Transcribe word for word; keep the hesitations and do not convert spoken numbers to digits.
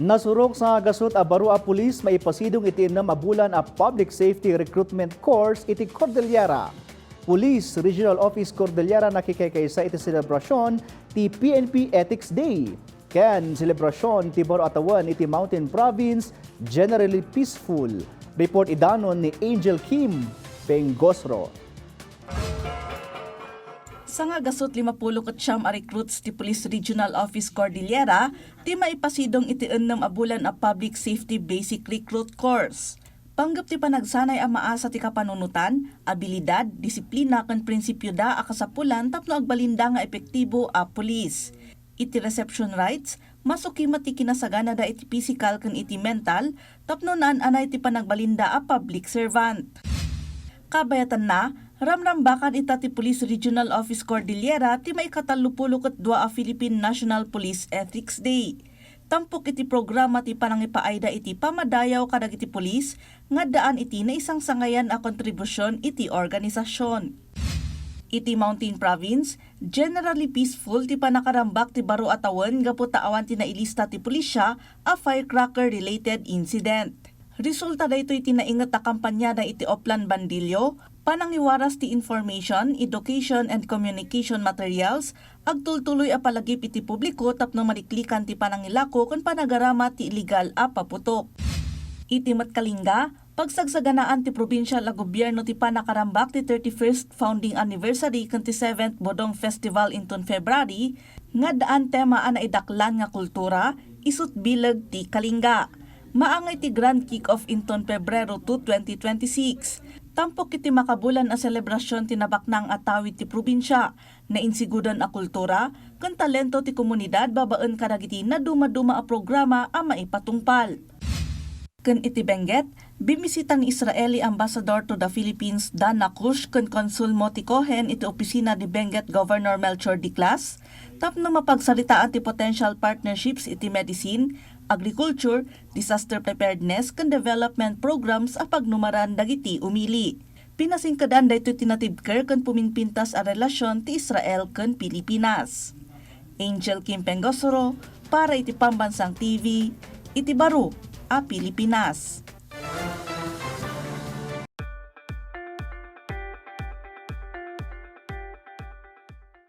Nasurok sa gasut a baro a pulis maipasidong iti ennem a bulan a public safety recruitment course iti Cordillera. Police Regional Office Cordillera nakikaykaysa iti selebrasyon ti P N P Ethics Day. Ken selebrasyon ti baro a tawen iti Mountain Province, generally peaceful. Report idanon ni Angel Kim Pengosro. Sanga gasut limapulo ket siam a recruits ti Police Regional Office Cordillera ti maipasidong iti ennem a bulan a Public Safety Basic Recruit Course. Panggep ti panagsanay a maasa ti kapanunotan, abilidad, disiplina ken prinsipioda a kasapulan tapno agbalinda nga epektibo a pulis. Iti reception rites, masuki met ti kinasaganada iti pisikal ken iti mental tapno naan-anay ti panagbalinda a public servant. Kabayatanna, ramrambakan ita ti Police Regional Office Cordillera ti maikatallopulo ket dua a Philippine National Police Ethics Day. Tampok iti programa ti panangipaayda iti pamadayaw kadagiti pulis nga addaan iti naisangsangayan a kontribusion iti organisasyon. Iti Mountain Province, generally peaceful ti panakarambak ti baro a tawen gapu ta awan ti nailista ti pulisya a firecracker-related incident. Resulta daytoy ti nainget a kampanyada iti Oplan Bandillo, panangiwaras ti information, education, and communication materials, agtultuloy a palagip iti publiko tapno maliklikan ti panangilako ken panagarama ti illegal a paputok. Iti met Kalinga, pagsagsaganaan ti probinsial a gobierno ti panakarambak ti thirty-first founding anniversary ken ti seventh Bodong Festival inton February, nga addaan tema a naidaklan nga kultura, isut bileg ti Kalinga. Maangay ti grand kick-off inton Pebrero two, twenty twenty-six. Tampok iti makabulan a selebrasyon ti nabaknang a tawid ti probinsia, nainsigudan a kultura, ken talento ti komunidad babaen kadagiti nadumaduma a programa a maipatungpal. Ken iti Benguet, bimisita ni Israeli Ambassador to the Philippines Dana Kush ken Consul Moti Cohen iti opisina ni Benguet Governor Melchor Diclas tapno mapagsaritaan ti potential partnerships iti medicine, agriculture, disaster preparedness ken development programs a pagnumaran dagiti umili. Pinasingkedan daytoy ti natibker ken puminpintas a relasyon ti Israel ken Pilipinas. Angel Kim Pengosoro para iti Pambansang T V, iti baro a Pilipinas.